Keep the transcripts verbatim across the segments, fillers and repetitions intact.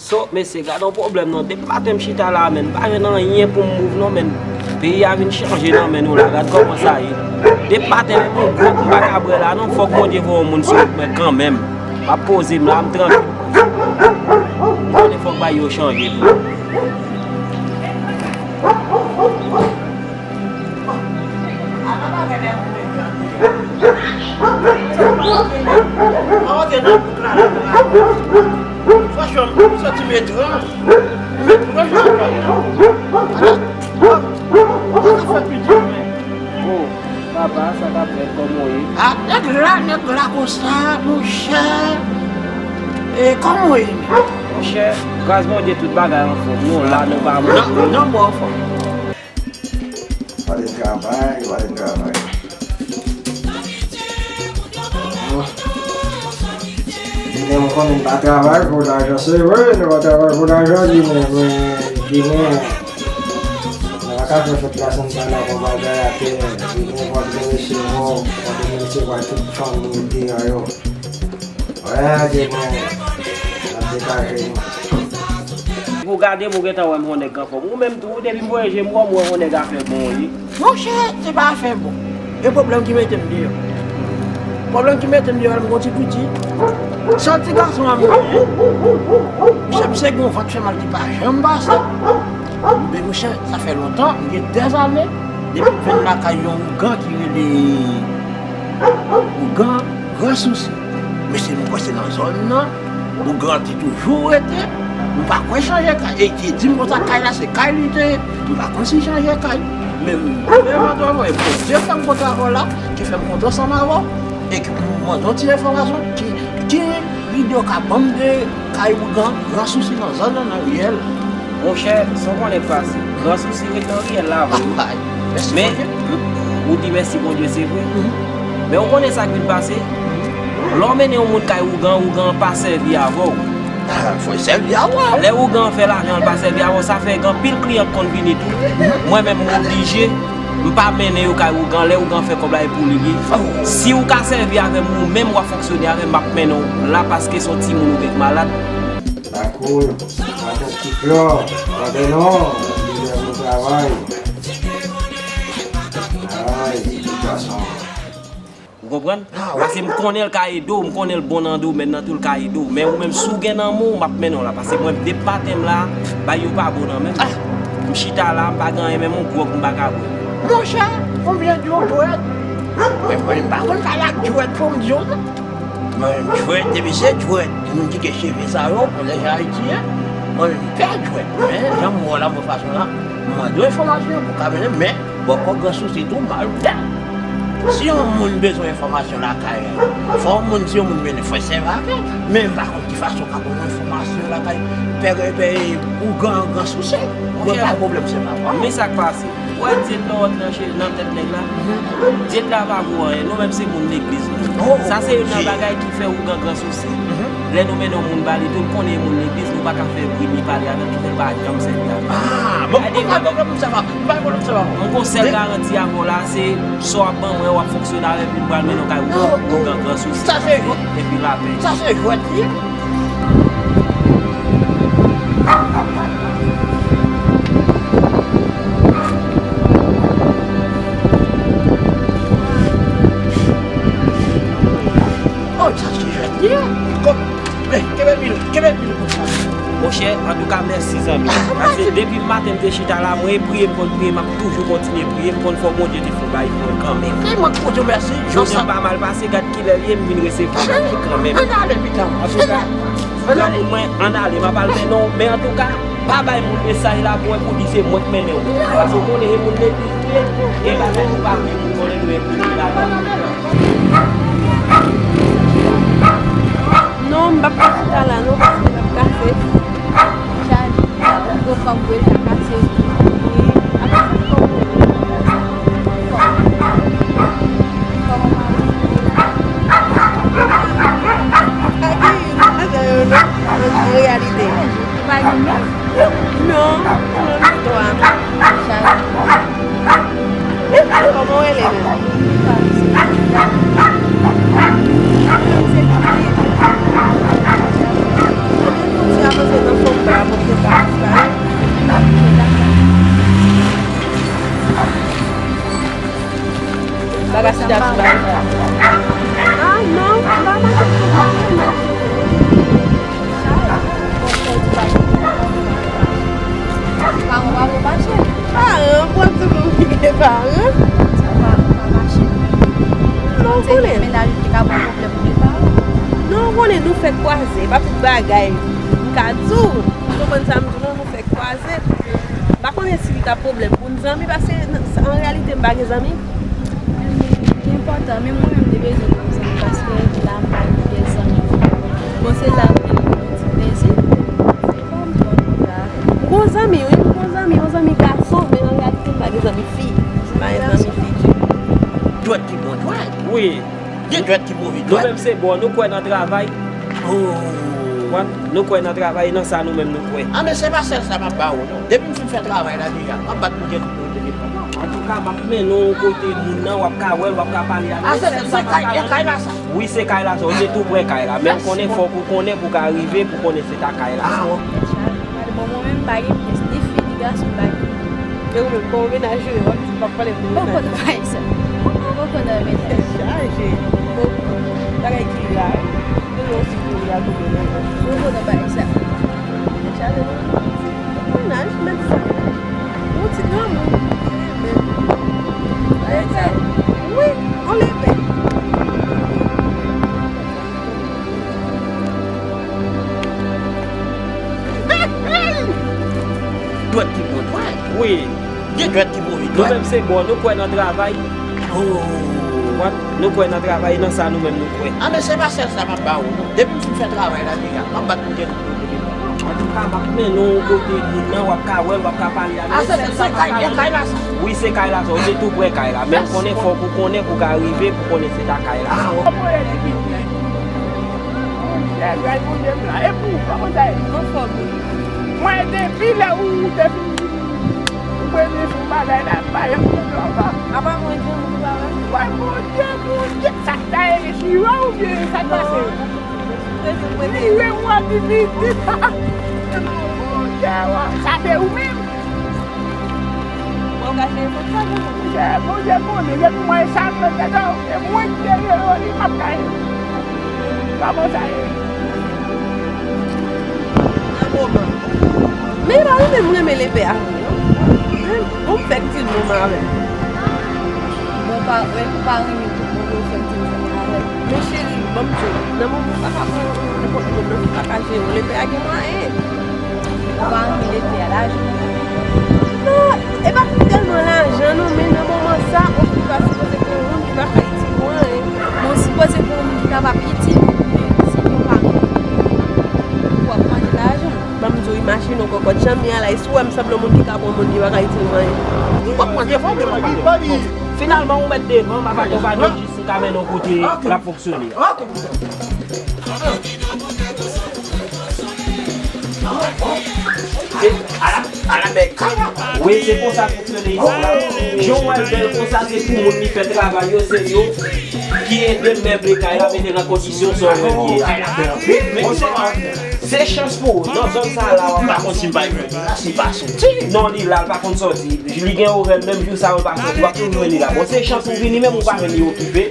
So, mesye, gad yon pwoblèm non. Depi maten m chita la, menn, m pa jwenn anyen pou m move non, menn. Peyi a vin chanje nan men nou la, gad kòman sa ye. Depi maten, menm yon gwòg m pa ka bwè la non, fòk Bondye voye yon moun sou mwen kanmenm. M ap poze m la, m trankil. M konnen fòk bagay yo chanje tou. Franchman, m santi m etranj. Franchman, m pa ka fè piti, men. Oh, papa, sa k ap fèt, kòman w ye? Ah, nèg la, nèg la konsa, monchè. E kòman w ye, menm? Monchè, gras Bondye, tout bagay anfòm. Nou la, nou pa mouri. Non, non, mwen anfòm. Pale travay, pale travay. Ah. Li menm konnen l pa travay pou lajan, se vre, li pa travay pou lajan, li menm, men, li menm, nou pa ka fè fèt la san n pa la pou bagay atè, li menm, w ap resevwa, w ap resevwa tout fanmi w deyò yo. Wè, demen, n ap dekache nou. Pou gade m, ou gentan wè m yon nèg anfòm. Ou menm tou, depi m voye je m wè w, m wè yon nèg afè bon, wi. Monchè, se pa afè bon. E pwoblèm ki mete m deyò. Pwoblèm ki mete m deyò, m gon ti piti. Se yon ti gason a mwen ye. Monchè, misye gen yon vant fè mal ki pa janm pase. Men monchè, sa fè lontan, m gen dèzane, depi m vin lakay yon ougan ki rele Ougan Gran Sousi. Mesye, m kwè se nan zòn nan, ougan an te toujou rete. M pa kwè chanje kay. E te di m konsa, kay la se kay li te ye. M pa konn si chanje kay. Men m, men m antre avè w, e Bondye fè m kontre avè w la, ki fè m kontre ansanm avè w, e ki pou m mande w ti enfòmasyon, ki, ki lide w ka ban m de kay ougan Gran Sousi nan zòn nan, nan riyèl? Monchè, sa w konnen k pase. Gran Sousi ret nan riyèl la vre. Ay, mèsi Bondye. Men, ou di mèsi Bondye, se vre. Mhm. Men ou konnen sa k vin pase? Mhm. Lè w mennen yon moun kay ougan, ougan an pa sèvi avè w. Ah, fò l sèvi avè w. Lè ougan an fè lajan, l pa sèvi avè w, sa fè gen anpil kliyan k konn vini tou. Mhm. Mwen menm, m oblije, m pa mennen yo kay ougan, lè ougan fè kòb la, e pou li li. Oh. Si ou ka sèvi avè m, ou menm w ap fonksyone avè m, m ap mennen w la, paske se yon timoun ou gen k malad. Lakou, matant ki klò, tande non, lidè pou travay. Ay, ti gason. Ou konprann? Ah, wi. Paske m konnen l ka ede w, m konnen l bon nan domèn nan tou, l ka ede w. Men ou menm, si w gen nan men w, m ap mennen w la. Paske mwen, depi maten m la, bagay yo pa bon nan men m. Ah. M chita la, m pa gen anyen, menm yon gwòg m pa ka bwè. Monchè, konbyen djwèt? Men mwen, m pa konn pale ak djwèt pou m di w non. Mwen, djwèt, depi se djwèt, moun ki gen cheve sa yo, konn lè jan Ayiti ye, mwen, m pè djwèt. Men, jan m wè w la, mwen fason la, m mande w enfòmasyon pou w ka mennen m, men, bòkò Gran Sousi tou, m al dè. Si yon moun bezwen enfòmasyon lakay, fò yon moun, si yon moun mennen, fò l sèvi avè l. Men, m pa konn ki fason w ka ban mwen enfòmasyon lakay, pè, pè, ougan Gran Sousi. Mwen, pa pwoblèm, se pa pwoblèm. Men sa k pase. Ou wè dyèt la w ap nan che-, nan tèt nèg la? Mhm. Dyèt la pa vo anyen. Nou menm se moun legliz nou. Oh, sa se youn nan bagay ki fè ougan Gran Sousi. Mhm. Lè nou mennen yon moun ba li tou, l konnen e moun legliz, nou pa ka fè bri ni pale avè l, ki fè l pa janm sèvi avè l. Ah, bon, m pa gen pwoblèm, m sèvi avè w. M gon sèl garanti avè w la, se sa w ap ban mwen, w ap fonksyone avè m, epi m pral mennen w kay ougan Gran Sousi. Sa se jwèt. Epi lapè. Sa se jwèt li ye. Oh, sa se jwèt li ye. Kòm, men, kenbe pil, kenbe pil konsa. Monchè, antouka, mèsi, zanmi. Paske depi maten m te chita la, mwen e priye m konn priye, m ap toujou kontinye priye, m konn fò Bondye te fè yon bagay pou mwen kanmenm. E mwen k pou di w mèsi. Jodi a m pa mal pase, gad kilè l ye, m vin resevwa bagay kanmenm. Ann ale, pitit. Antouka, zanmi mwen, ann ale, m ap al mennen w, men antouka, pa bay moun mesaj la pou wè pou di se mwen k mennen w. Paske w konnen se moun legliz li ye, gen bagay nou pa vle moun konnen nou enplike ladan. Non, m p ap ka chita la non, paske l ap kase. Chaj, gwo kòb vre, l ka kase. Wi, ap kase kòb vre. Kòman w pa gen, pa gen, pa gen, non, an reyalite. Ou pa gen menm? Non, non, listwa. Chaj. Kòman w rele menm? Mwen se Judith. Mwen te fon ti avanse nan fòm Sida sou bagay sa. Ah, non, m pa mache sou bagay, non. Paran w pa pou mache. Paran, pou ap di pou m gen paran. Paran pa mache. Non, ou konnen. Mennaj ou te ka pran pwoblèm pou gen paran. Non, ou konnen, nou fèk kwaze, pa tout bagay. M ka di w, ou konprann sa m di w, non, nou fèk kwaze. M pa konnen si li ka pwoblèm pou n zanmi, paske an reyalite m pa gen zanmi. Li enpòtan, men mwen menm m te bezwen yon zanmi, paske la m pa gen zanmi. Bon, se la m te gen yon ti plezi. Se fò m pran kontra. M gon zanmi, wi, m gon zanmi, yon zanmi gason, men an reyalite m pa gen zanmi fi. M pa gen zanmi fi ditou. Dwèt ki bon dwèt. Wi. Gen dwèt ki move dwèt. Nou menm se bon, nou kwè nan travay. Oh. Konprann? Nou kwè nan travay, e nan sa nou menm nou kwè. Ah, men se pa sèl sa m ap ba ou, non. Depi m fin fè travay la deja, m ap bat pou gen tout moun depi pran. Antouka, m ap mennen w kote moun nan, w ap ka wè l, w ap ka pale avè l. Ah, se, se kay, e kay la sa? Wi, se kay la sa. Ou te tou prè kay la. Men w konnen, fòk ou konnen pou w ka rive, pou w konnen se ta kay la sa. Ah, ok. Bon, mwen menm, m pa gen pyès, ni fi, ni gason, m pa gen. E ou menm, kòman mennaj ou ye? W ap di, w ap pale pou mennaj. Poko nan bagay sa. Poko nan mennaj. Chaje. Poko. Bagay ki la. Gen lè w fin kouri a tounen nan. Poko nan bagay sa. Chaje, non. Mennaj, mennaj sa. Yon ti granmoun. Bagay sa. Wi, on lepè. Dwèt ki bon dwèt. Wi. Gen dwèt ki move dwèt. Nou menm se bon, nou kwè nan travay. Oh. Konprann? Nou kwè nan travay, e nan sa nou menm nou kwè. Ah, men se pa sèl sa m ap ba ou, non. Depi m fin fè travay la deja, m ap bat pou gen tout moun depi pran. Antouka, m ap mennen w kote moun nan, w ap ka wè l, w ap ka pale avè l. Ah, se, se kay, e kay la sa? Wi, se kay la sa. Ou te tou prè kay la. Men w konnen, fòk ou konnen pou w ka rive, pou w konnen se ta kay la. Ah, ok. Monchè, gras Bondye m la. E pou ou, kòman sa ye? Anfòm, wi. Mwen, depi lè ou te fin, ou premye jou bagay la, m pa janm tande w ankò. Apa mwen di moun ki pa wè? Wè, Bondye, Bondye, sa k ta ye chira oubyen sa k pase? Chire mwen di vizit. Bondye, wè, sa se ou menm? Bon, kache fòk sa gen moun. Bondye konnen, depi mwen sa m nan tèt, e mwen ki te rele w li, m ap kay. Kòman sa ye? Nan moman. Men e pa ou menm m renmen lepè a vre, non. Bon, m fèk di l moman avè m. Bon, pa, ou pa renmen tout moun, ou fèk di l moman avè m. Men cheri, ban m di w, nan moman ou pa ka pran nenpòt moun, non, ou pa ka jere w, lepè a gen mwayen. Ou pa renmen lepè a, lajan ou renmen? Non, e pa tèlman lajan non, men nan moman sa, yon fi pa sipoze pou yon moun ki pa ka itil ou anyen. Men w sipoze pou yon moun ki kapab itil ou, men si w pa renmen, w ap manje lajan. Ban m di w, imajine w kòkòt jan m ye a la, e si w wè m sanble yon moun ki ka pran yon moun ki pa ka itil mwen anyen. W ap manje fò w gen manje. Finalman, ou mèt devan, m ap akonpaye w jis m ka mennen w kote l ap fonksyone. Ok. E, ala, ala bèk. Wi, se konsa l fonksyone isit la. Jan w wè l bèl konsa, se pou moun ki fè travay yo, se yo ki ede l meble kay la, mete l nan kondisyon sa w wè l ye a. Men se, se chans pou ou. Nan zòn sa la, w ap. M pa konn si m pa jwenn li la, si l pa soti. Non, li la, l pa konn soti. Li gen orè l, menm jou sa yo l pa soti, w ap toujou jwenn li la. Bon, se chans ou vini, menm ou pa jwenn li okipe.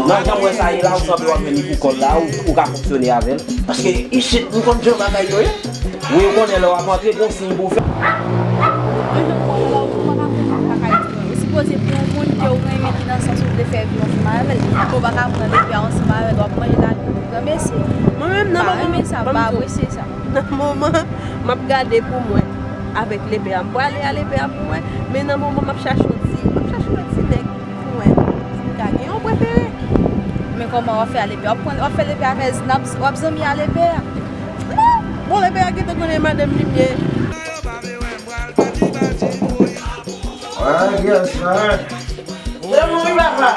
Nan jan m wè sa ye la, ou sanble w ap jwenn li pou kò l la, ou, ou ka fonksyone avè l. Paske isit, m konn jan bagay yo ye. Wi, ou konnen lè w ap antre, gon siy pou w fè. Ou sipoze pou yon moun ke w renmen ki nan sans ou vle fè vi ansanm avè l. Ou pa ka pran lepè a ansanm avè l, w ap manje lajan pou granmesi. Mwen menm, nan moman, m pa renmen sa, m pa apresye sa. Nan moman, m ap gade pou mwen. Avèk lepè a, m prale a lepè a pou mwen, men nan moman m ap chache yon ti, m ap chache yon ti nèg pou mwen, si m ka gen yon prefere. Men kòman w ap fè a lepè a? W ap pran, w ap fè lepè a fè, n ap, w ap zanmi a lepè a? Non! Bon, lepè a gentan konnen madanm li m ye. Ah, yes, man. Se mwen wi, papa.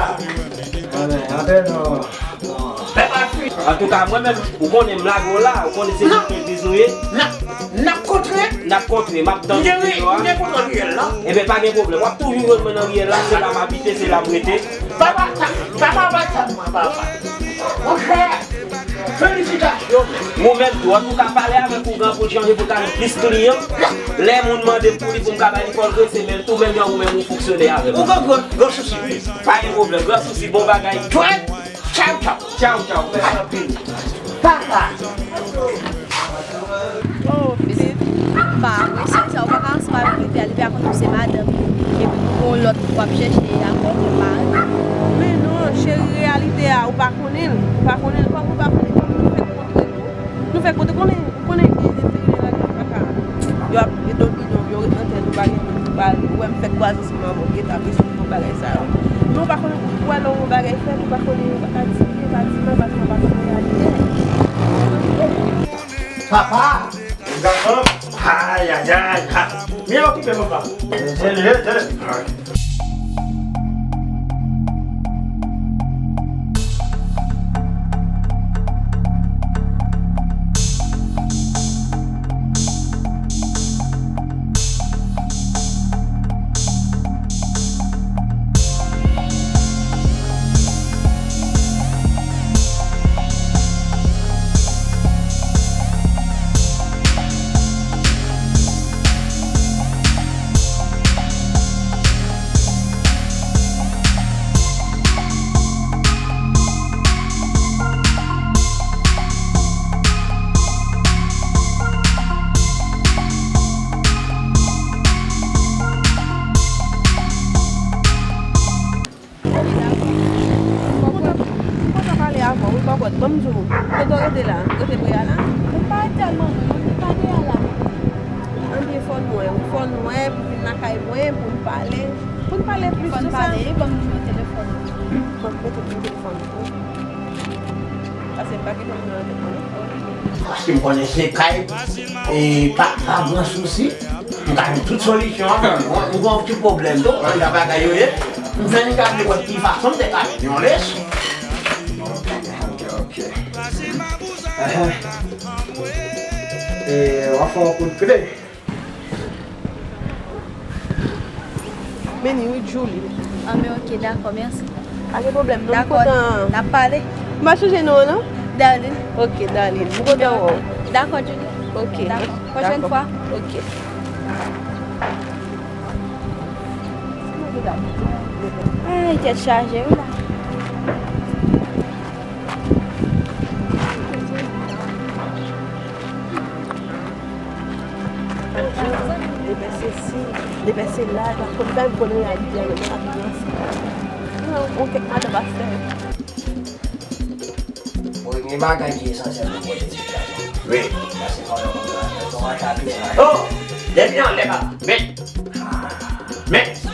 Anben, anben non. Antouka, mwen menm, ou konnen m lage w la, ou konnen se nan, bizniz nou ye. N ap, n ap kontre. N ap kontre, m ap tann videyo a. M gen kontwòl riyèl la. Enben, pa gen pwoblèm. W ap toujou jwenn mwen nan riyèl la, se la m abite, se la m rete. Papa, papa, papa, papa. Monchè, Felisitasyon! Ou menm tou, an tou ka, pale avèk ougan pou l chanje, pou l ka gen plis kliyan. Lè moun mande m pou li, pou m ka ba li, fò l rese, men tou menm jan ou menm ou fonksyone avè m. Ou gen gran, gran sousi, wi. Pa gen pwoblèm, gran sousi, bon bagay. Twèt! Tchaw, tchaw. Tchaw, tchaw. Mèsi anpil. Papa! Oh, pitit. Pa vre, Cynthia, ou pa ka ansanm avèk li, li pa konn ou se madanm li. Epi pou yon lòt w ap chèche, a kote w pa. Men non, cheri, reyalite a, ou pa konnen l. Ou pa konnen l, kòm ou pa konnen, kòm nou fèk kontre tou. Nou fèk kontre, konnen, ou konnen gen enfimyè la ki pa ka. Yo ap domine w, yo ret nan tèt ou, pa gen moun ki pale. Ou wè m fèk kwaze ansanm avè w, gen ta pe sou bagay sa yo. Men ou pa konnen, ou wè lè yon bagay fèt, ou pa konnen, ou pa ka di byen, pa di mal, paske ou pa konnen reyalite. Papa! Gason! Ayayay! Ha! Byen okipe, papa. Tande, tande. M kontan, m kontan pale avè w, wi, Kòkòt. Ban m di w, kote w rete la? Rete pre a la? Mwen pa rete a la, mwen, mwen pa rete a la. Anben, fò n wè, wi, fò n wè, pou vin lakay mwen, pou n pale. Pou n pale plis de sa. Fò n pale, ban m nimewo telefòn ou. Bon, mete pou telefòn ou. Paske m pa gen nimewo telefòn ou. Paske m konnen se kay, e pa, pa gran sousi. M ka jwenn tout solisyon an, men mwen, m gen yon ti pwoblèm tou, jan bagay yo ye. M fè li gade wè ki fason m te ka jwenn yon leson. Ok, ok, ok. Ehe. E, w ap fè yon kout kle. Meni, wi, Julie. Ah, men ok, dakò, mèsi. Pa gen pwoblèm, non, m kontan. Dakò, n ap pale. M pa chanje non an, non? Darline. Ok, Darline. M kontan wè w. Dakò, Julie. Ok. Dakò. Pwochèn fwa. Ok. Ay, tèt chaje, wi, la. Demen se si, demen se la, pa konn bay m konn reyalite a, men ap danse. Non, on kèk madan pastè. Bon, gen bagay ki esansyèl pou pote edikasyon. Wi. Paske pandan konsa, nou pa ka pi mal. Oh! Depi anlè, papa. Men. Men.